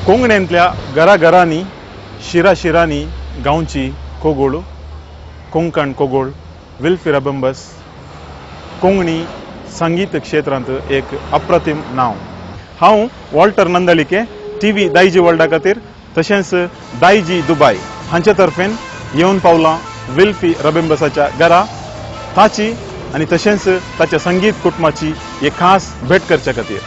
कोंकणींतल्या घराघरांनी शिरा शिरांनी गांवची कोगोळ, कोंकण कोगोळ विल्फी रेबिंबस कोंकणी संगीत क्षेत्रांत एक अप्रतिम नांव. हांव वॉल्टर नंदलिके टीव्ही दायजी वर्ल्डा खातीर तशेंच दायजी दुबाय हांचे तर्फेन येवन पावलां विल्फी रेबिंबसाच्या घरा, ताची आनी तशेंच ताच्या संगीत कुटुंबाची एक खास भेट करच्या खातीर.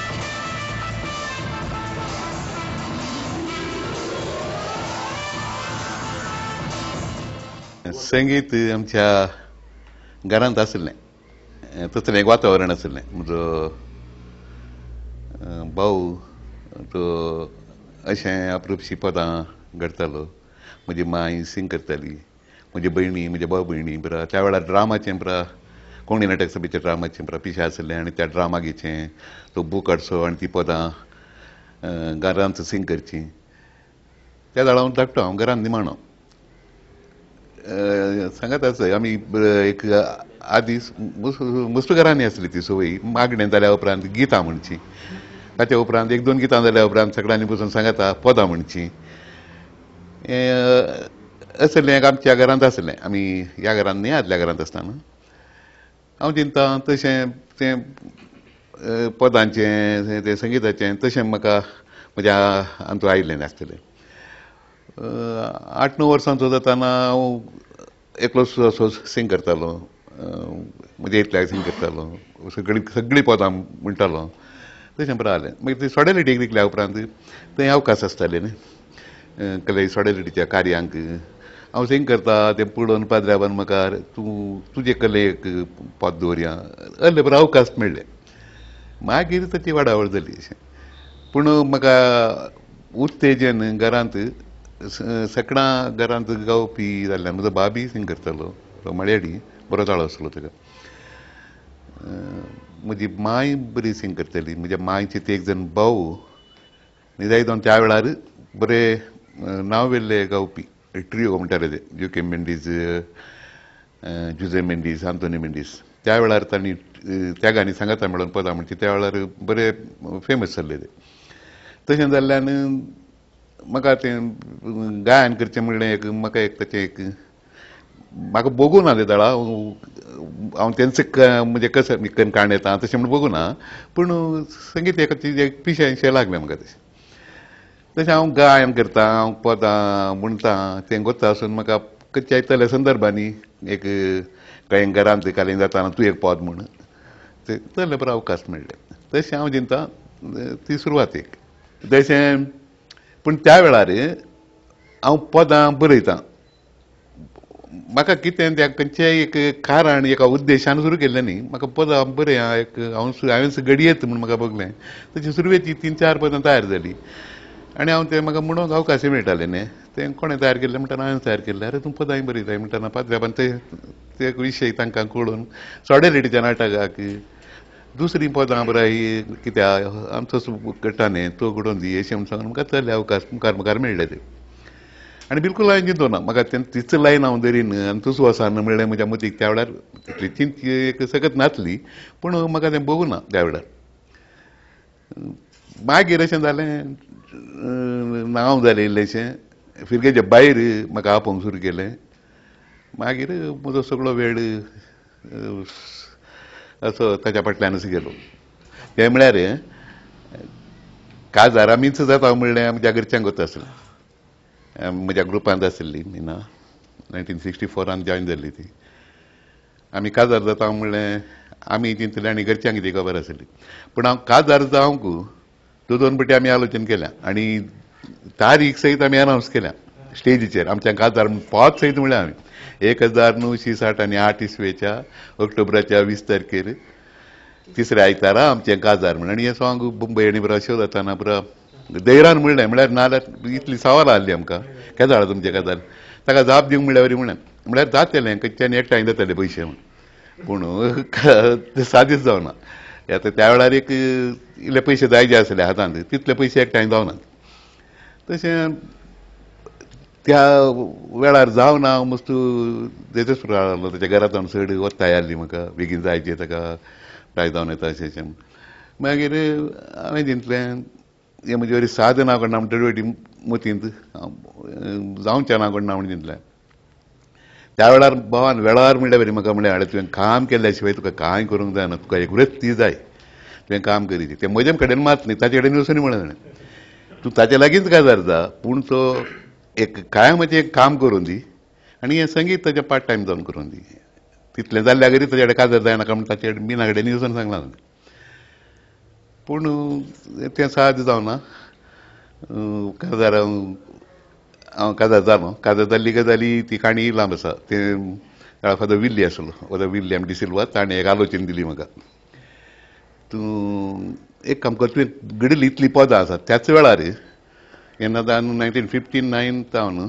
संगीत आमच्या घरांत आशिल्लें, तसलें एक वातावरण आशिल्लें. म्हजो भाऊ तो अशें अप्रुपशी पदां घडतालो, म्हजी माय सिंग करताली, म्हजी भयणी, म्हज्या भाव भयणी बरा त्या वेळार ड्रामाचें बरा कोंकणी नाटक सभेच्या ड्रामाचें बरा पिशें आशिल्लें आनी त्या ड्रामा घेवचें, तो बूक हाडचो आनी ती पदां घरांत सिंग करची. त्या वेळार हांव धाकटो, हांव घरांत निमाणो सांगात आसा. आमी एक आदी मुस्तू घरांनी आसली ती संवय, मागणें जाल्या उपरांत गितां म्हणची, ताच्या उपरांत एक दोन गितां जाल्या उपरांत सगळ्यांनी बसून सांगाता पदां म्हणची. आसलें एक आमच्या घरांत आसलें. आमी ह्या घरांत न्ही, आदल्या घरांत आसतना हांव चिंता तशें तें पदांचें तें संगिताचें तशें म्हाका म्हज्या आमचो आयिल्लें नासतलें. 8-9 वर्सांचो जाताना हांव एकलो असो सिंग करतालो, म्हज्या इतल्याक सिंग करतालो, सगळीं सगळीं पदां म्हणटालो, तशें बरें जालें. मागीर ती सॉडेलिटीक विकल्या उपरांत थंय अवकाश आसताले न्ही कले सॉडेलिटीच्या कार्यांक हांव सिंग करता तें पळोवन पाद्र्याबान म्हाका तूं तुजे कलेक पद दवरया अल्ले बरें अवकाश मेळ्ळे. मागीर ताची वाडावळ जाली अशें. पूण म्हाका उत्तेजन घरांत सगळ्यां घरांत गावपी जाल्ल्यान म्हजो बाबी सिंग करतालो, तो मळ्याडी बरो ताळो आसलो ताका. म्हजी माय बरी सिंग करताली, म्हज्या मायचे ते एक जण भाऊ निजाय जावन त्या वेळार बरे नांव वेल्ले गावपी ट्रियो म्हणटाले ते, जुके मेंडीस, जुजे मेंडीस, आंतोनी मेंडीस. त्या वेळार तांणी त्या गाणी सांगाता मेळून पदां म्हणची त्या वेळार बरे फेमस जाल्ले ते. तशें जाल्ल्यान म्हाका तें गायन करचें म्हणलें एक म्हाका एक ताचें एक म्हाका बगूं ना तें दळा हांव तेंचें म्हणजे कसं कन काण येता तशें म्हण बगूं ना, पूण संगीत एक एक पिशें लागलें म्हाका. तशें तशें हांव गायन करता, हांव पदां म्हणटा तें गोता आसून म्हाका खंयच्या इतल्या संदर्भांनी एक कांय घरांत कालें जाताना तूं एक पद म्हण तें तसले बरो अवकाश मेळ्ळे. तशें हांव चिंता ती सुरवात एक तशें. पूण त्या वेळार हांव पदां बरयतां, म्हाका कितें त्या खंयचेंय एक कारण एका उद्देशान सुरू केल्लें न्ही. म्हाका पदां बरय एक हांव हांवें घडयेत म्हूण म्हाका बगलें. तशी सुरवेची 3-4 पदां तयार जालीं आनी हांव तें म्हाका म्हणूंक अवकाशय मेळटालें न्ही. तें कोणें तयार केल्लें म्हणटाना हांवें तयार केल्लें. अरे तूं पदांय बरयताय म्हणटाना पाद्र्याबान ते ते विशय तांकां कळून सॉडेलिटीच्या नाटकाक दुसरीं पदां बरय कित्याक आमचो गटा न्ही तो घडोवन दी अशें म्हूण सांगून म्हाका चल्ले अवकाश मुखार मुखार मेळ्ळे ते. आनी बिलकूल हांवें चिंतूं ना म्हाका तें तीच लायन हांव धरीन आनी तूं वसान म्हणलें म्हज्या मतीक त्या वेळार तितली चिंत एक सकत नासली, पूण म्हाका तें बगूं ना त्या वेळार. मागीर अशें जालें नांव जालें इल्लेंशें फिरगेच्या भायर म्हाका आपोवंक सुरू केलें. मागीर म्हजो सगळो वेळ असो ताच्या फाटल्यानच गेलो. तें म्हळ्यार काजार आमीच जाता म्हणलें म्हज्या घरच्यांक वता आसलें. म्हज्या ग्रुपांत आशिल्ली मिना 1964 जॉयन जाल्ली ती. आमी काजार जाता म्हणलें आमी चिंतलें आनी घरच्यांक ती खबर आसली. पूण हांव काजार जावंक दोन पटी आमी आलोचन केल्या आनी तारीख सयत आमी अनावन्स केल्या स्टेजीचेर. आमच्या काजार पद सयत म्हणलें आमी 1960 आनी 8 इसवेच्या ऑक्टोबराच्या 20 तारखेर तिसऱ्या आयतारा आमचें काजार म्हण. आनी हें सॉंग मुंबय आनी बरो शो जाताना बरो दैरान म्हणलें, म्हळ्यार नाजाल्यार इतली सवाल आहली आमकां केदाळ तुमचें काजार, ताका जाप दिवंक म्हणल्यार वरी म्हणलें म्हळ्यार जातलें खंयच्यान एकठांय जातले पयशे म्हूण, पूण तें सादीच जावना. आतां त्या वेळार एक इल्ले पयशे जाय जे आसले हातांत तितले पयशे एकठांय जावनात. तशें त्या वेळार जावना हांव मस्त देतच रावलो. ताच्या घरांत हांव चड वत्ताय आहली म्हाका बेगीन जायचे ताका प्राय जावन येता अशें अशें. मागीर हांवें चिंतलें हें म्हजे वरी साधना कडना म्हणटा मतींत जावचें ना कडना म्हण चिंतलें. त्या वेळार भावान वेळार म्हणल्यार बरी म्हाका म्हणलें हाडे तुवें काम केल्या शिवाय तुका कांय करूंक जायना, तुका एक वृत्ती जाय, तुवें काम करीची. तें म्हजे कडेन मात न्ही, ताचे कडेन वचून म्हणलें ताणें तूं ताचे लागींच काजार जा, पूण तो एक कायमाचें एक काम करून दी आनी हें संगीत ताचें पार्ट टायम जावन करून दी. तितलें जाल्ल्या घरी ताचे कडेन काजार जायनाका म्हण ताचे कडेन मिना कडेन वचून सांगलां ताणें. पूण तें साध्य जावना. काजार हांव काजार जालो. काजार जाल्ली गजाली ती काणी लांब आसा. तें फादर विल्ली आसलो, फादर विल्यम डिसिल्वा, ताणें एक आलोचन दिली म्हाका, तूं एक काम कर, तुवें घडिल्ली इतलीं पदां आसात त्याच वेळार येन्ना 1959 जावन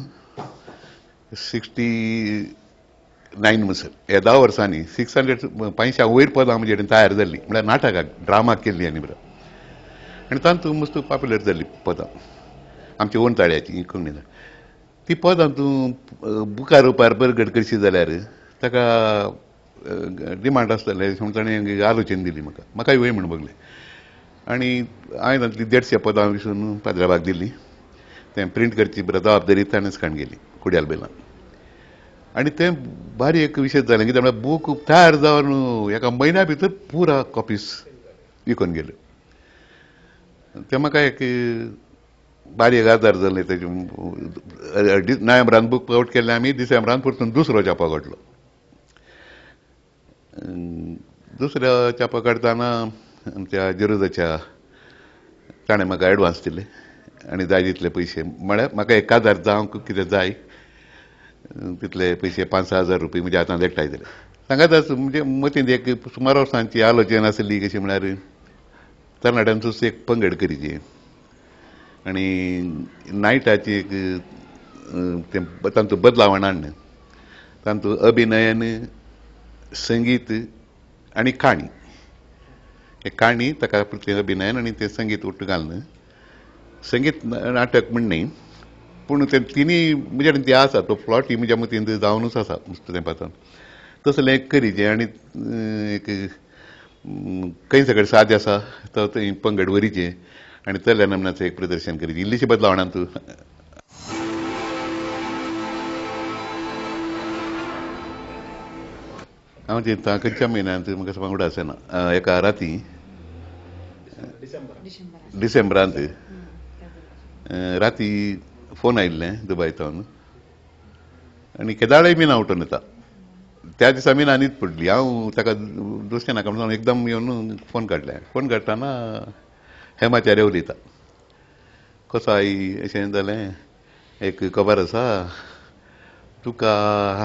69 म्हणसर ह्या 10 वर्सांनी 600 500 वयर पदां म्हजे कडेन तयार जाल्लीं, म्हळ्यार नाटकाक ड्रामाक केल्लीं आनी बरें, आनी तातूंत मस्त पॉप्युलर जाल्लीं पदां आमच्या ओन ताळ्याची कोंकणी. ती पदां तूं बुकार रुपार बरगड करशी जाल्यार ताका डिमांड आसतलें अशें म्हूण ताणें आलोचन दिली म्हाका. म्हाकाय वय म्हूण बगलें आनी हांवें तातूंतलीं 150 पदां विसून पाद्राबाक दिलीं. तें प्रिंट करची बरें जबाबदारी ताणेंच काडून गेली कुड्याल बेलान. आनी तें बारी एक विशेश जालें कित्याक म्हळ्यार बूक तयार जावन एका म्हयन्या भितर पुरा कॉपीस विकून गेल्यो. तें म्हाका एक बारी एक आदार जालें. तेजे नोव्हेंबरान बूक आवट केल्लें आमी, डिसेंबरान परतून दुसरो छापो काडलो. दुसरो छापो काडटना आमच्या जेरुजाच्या ताणें म्हाका एडवान्स दिले आनी जाय तितले पयशे, म्हळ्यार म्हाका एक काजार जावंक कितें जाय तितले पयशे 5-6 हजार रुपये म्हज्या हातांत एकठांय दिले. सांगात म्हणजे मतींत एक सुमार वर्सांची आलोचन आसली कशी म्हळ्यार तरणाट्यांचोच एक पंगड करीची आनी नायटाची एक तें तांचो बदलावण हाडलें, तांतूं अभिनयन, संगीत आनी काणी, एक काणी ताका तें अभिनयन आनी तें संगीत उट्ट घालून संगीत नाटक म्हण न्ही, पूण तें तिनूय म्हजे कडेन तें आसा, तो प्लॉटूय म्हज्या मतींत जावनूच आसा मस्त तें पासून तसलें एक करीचें आनी एक खंय सगळें साद्य आसा तो थंय पंगड वरीचें आनी तल्या नमनाचें एक प्रदर्शन करीचें, इल्लीशी बदलावणां तूं. हांव चिंता खंयच्या म्हयन्यांत म्हाका सांगूंक आसना, एका राती डिसेंबरांत राती फोन आयिल्लें दुबय सावन आनी केदाळय मिना उठून येता. त्या दिसा मिना न्हीद पडली. हांव ताका दुसरें नाका म्हणून एकदम येवन फोन काडलें. फोन काडटना हेमाचार्य उलयता, कसो आई अशें जालें, एक खबर आसा तुका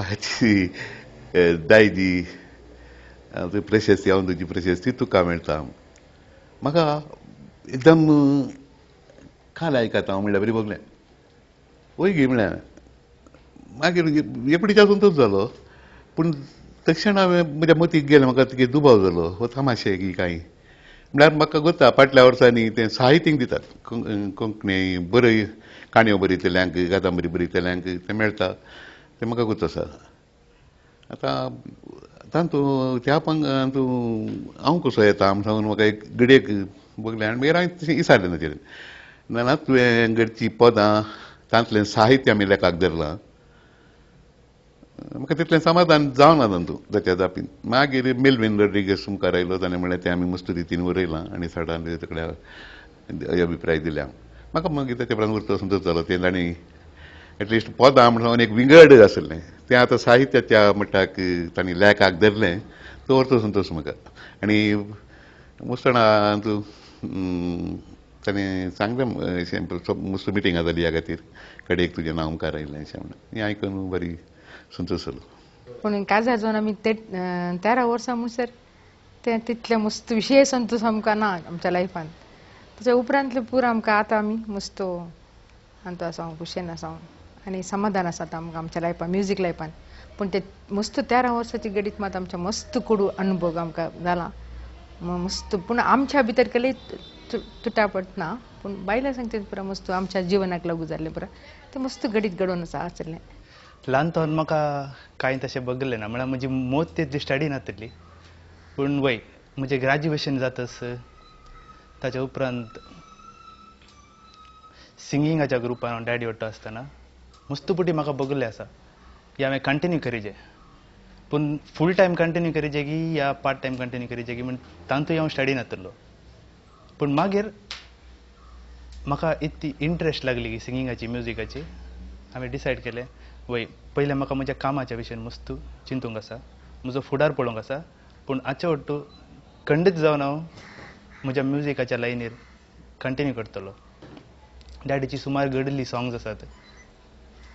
हाची दायजी प्रशस्ती, हांव तुजी प्रशस्ती तुका मेळटा. म्हाका एकदम काल आयकता हांव म्हणल्यार बरी बगलें वय गी म्हणलें. मागीर एपडीच्या संतोश जालो, पूण तक्षण हांवें म्हज्या मतीक गेलें, म्हाका तुगे दुबाव जालो हो तमाशे की कांय म्हळ्यार म्हाका गोता फाटल्या वर्सांनी तें साहित्यीक दितात, कोंकणी बरय काणयो बरयतल्यांक, कादंबरी बरयतल्यांक तें मेळटा, तें म्हाका गोत आसा. आतां तातूंत त्या पंगडान तूं हांव कसो येता म्हण सांगून म्हाका एक घडयेक बगलें आनी मागीर हांवें तशें विचारलें ताचेर, ना तुवें घडची पदां तांतलें साहित्य आमी लेखाक धरलां, म्हाका तितलें समाधान जावना तातूंत ताच्या जापीन. मागीर मेलवीन रॉड्रिगस मुखार आयलो, ताणें म्हणलें तें आमी मस्त रितीन बरयलां आनी सडान सगळ्या अभिप्राय दिल्या. म्हाका मागीर ताच्या उपरांत उरतो संतोश जालो. तें ताणें एटलिस्ट पदां म्हणून एक विंगड आसलें तें आतां साहित्याच्या मट्टाक तांणी लेखाक धरलें, तो अर्थ संतोश म्हाका. आनी मुसणां ताणें सांगलें अशें मस्त मिटिंगां जाली ह्या खातीर कडेक तुजें नांव मुखार आयलें अशें म्हणून हें आयकून बरी संतोश जालो. पूण काजार जावन आमी ते 13 वर्सां म्हणसर तें तितलें मस्त विशेश संतोश आमकां ना आमच्या लायफान. ताच्या उपरांतलें पुरो आमकां आतां आमी मस्त आतां आसा खुशेन आसा आनी समाधान आसा आतां आमकां आमच्या लायफान, म्युजीक लायफान. पूण ते मस्त 13 वर्साची गडीत मात आमच्या मस्त कोडू अनुभव आमकां जाला मस्त. पूण आमच्या भितर केले तुटापट ना, पूण बायलां सांगता पुरा मस्त आमच्या जिवनाक लागू जाल्लें पुरा तें मस्त गडीत घडोवन आसा आसलें. ल्हान तोन म्हाका कांय तशें बगलें ना, म्हळ्यार म्हजी मोत तितली स्टडी नातली. पूण वय म्हजें ग्रॅज्युएशन जातच ताच्या उपरांत सिंगिंगाच्या ग्रुपान हांव डॅडी वट्टो आसतना मस्त पुटी म्हाका बगल्लें आसा की हांवें कंटिन्यू करीजे, पूण फूल टायम कंटिन्यू करीजे की या पार्ट टायम कंटिन्यू करीजे की म्हण तातूंय हांव स्टडी नातलो. पूण मागीर म्हाका इतली इंट्रस्ट लागली की सिंगिंगाची म्युजिकाची, हांवें डिसायड केलें वय पयलें म्हाका म्हज्या कामाच्या विशयान मस्त चिंतूंक आसा, म्हजो फुडार पळोवंक आसा, पूण हाचे वट्टू खंडीत जावन हांव म्हज्या म्युजिकाच्या लायनीर कंटिन्यू करतलो. डॅडीची सुमार घडिल्लीं सॉंग्स आसात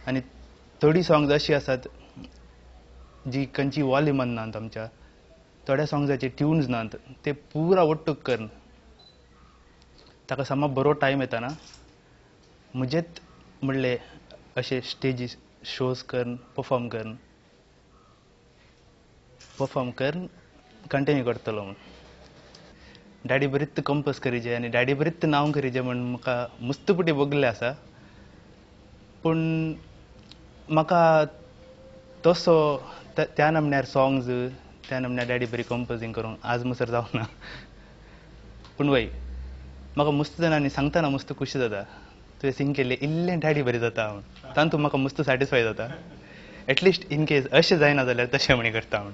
आनी थोडीं सॉंग्स अशीं आसात जी खंयची वॉल्युमान नात आमच्या, थोड्या सॉंग्साचे ट्युन्स नात, ते पुरा ಒಟ್ಟುಗ್ करून ताका सामा बरो टायम येताना म्हजेच म्हणले अशे स्टेजीस शोज करून परफॉर्म करून कंटिन्यू करतलो म्हूण. डॅडी बरीच कंपोज करीजे आनी डॅडी बरीच नांव करीजे म्हूण म्हाका मस्त पुटी बगल्लें आसा, पूण म्हाका तसो त्या नमण्यार सॉंग्स त्या नमण्यार डॅडी बरी कंपोजींग करूंक आज मसर जावना. पूण वय म्हाका मस्त जाणांनी सांगतना मस्त खुशी जाता, तुवें सिंग केल्लें इल्लें डॅडी बरी जाता म्हूण, तातूंत म्हाका मस्त सॅटिस्फाय जाता. एटलिस्ट इन केस अशें जायना जाल्यार तशें म्हणी करता म्हूण.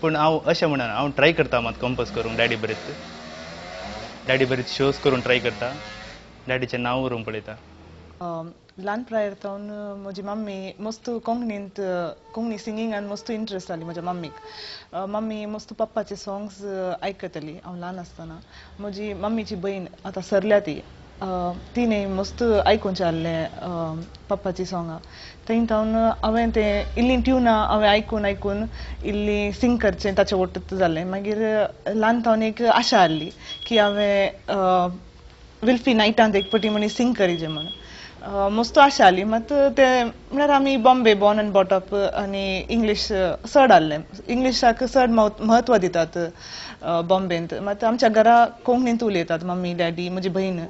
पूण हांव अशें म्हणना, हांव ट्राय करता मात कंपोज करूंक डॅडी बरीच, डॅडी बरीच शोज करूंक ट्राय करता, डॅडीचें नांव व्हरूंक पळयता. ल्हान प्रायर तावन म्हजी मम्मी मस्त कोंकणींत कोंकणी सिंगिंगान मस्त इंट्रस्ट जाली म्हज्या मम्मीक. मम्मी मस्त पप्पाचे सॉंग्स आयकताली हांव ल्हान आसतना. म्हजी मम्मीची भयण आतां सरल्या ती, तिणें मस्त आयकुचें आहलें पप्पाची सॉंगां. थंय तावन हांवें तें इल्लीं ट्युनां हांवें आयकून आयकून इल्ली सिंग करचें ताचें वट्टूच जालें. मागीर ल्हान तावन एक आशा आहली की हांवें विल्फी नायटांत एक पटी म्हणी सिंग करीजे म्हूण मस्त आशा आहली. मात तें म्हळ्यार आमी Bombay born and brought up आनी इंग्लीश चड आहलें, इंग्लिशाक चड म्हत्व दितात बॉम्बेंत. मात आमच्या घरा कोंकणींत उलयतात मम्मी डॅडी म्हजी भयण.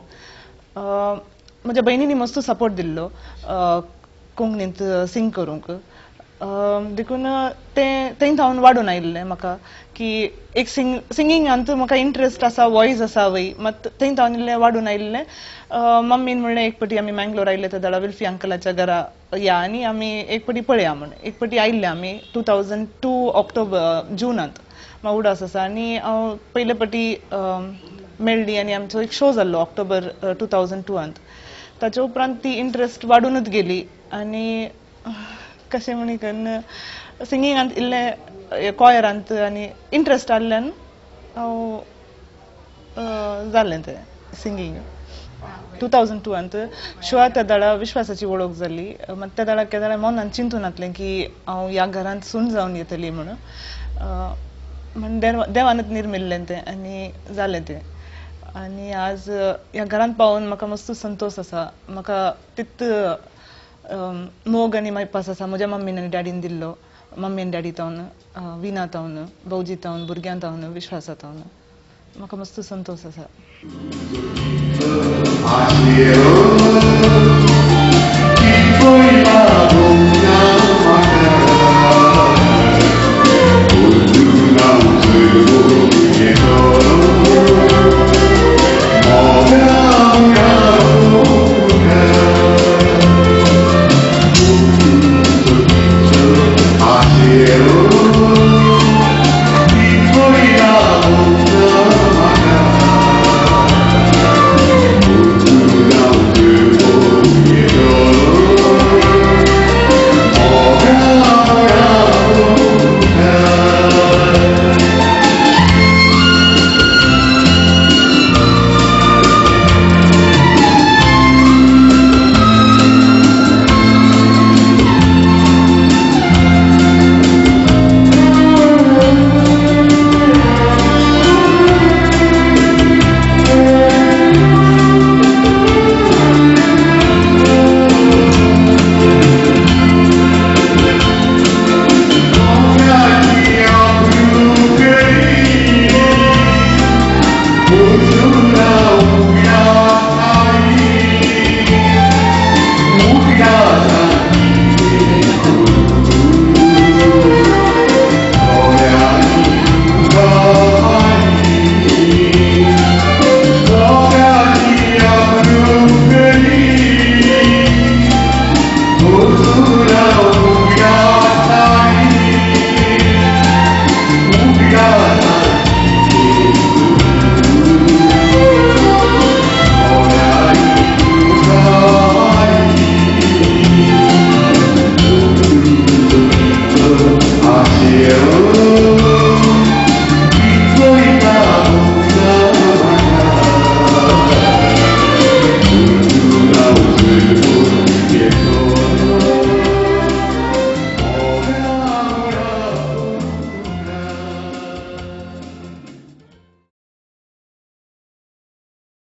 म्हज्या भयणींनी मस्त सपोर्ट दिल्लो कोंकणींत सिंग करूंक, देखून तें थंय थावन वाडून आयिल्लें म्हाका की एक सिंगिंगांत म्हाका इंट्रस्ट आसा, वॉयस आसा वय, मात थंय थावन इल्लें वाडून आयिल्लें. मम्मीन म्हणलें एक पटी आमी मँगलोर आयिल्ले ते दाडा विल्फी अंकलाच्या घरा या आनी आमी एक पटी पळया म्हूण. एक पटी आयिल्ले आमी 2002 ऑक्टोबर जुनांत म्हाका उडास आसा आनी हांव पयले पटी मेळ्ळी आनी आमचो एक शो जाल्लो ऑक्टोबर 2002. ताच्या उपरांत ती इंट्रस्ट वाडूनच गेली आनी कशें म्हणी कन्न सिंगिंगांत इल्लें कॉयरांत आनी इंट्रस्ट आहल्यान हांव जालें तें सिंगींग. 2002 शोआ त्या दाडा विश्वासाची वळख जाली. मात त्या दाडा केदाळा मनान चिंतून आसलें की हांव ह्या घरांत सून जावन येतली म्हूण, म्हण देवानच निर्मिल्लें तें आनी जालें तें. आनी आज ह्या घरांत पावून म्हाका मस्त संतोश आसा. म्हाका तित मोग आनी मायपास आसा म्हज्या मम्मीन आनी डॅडीन दिल्लो, मम्मी आनी डॅडी तावन, विना तावन, भावजी तावन, भुरग्यां तावन, विश्वासा तावन म्हाका मस्त संतोश आसा.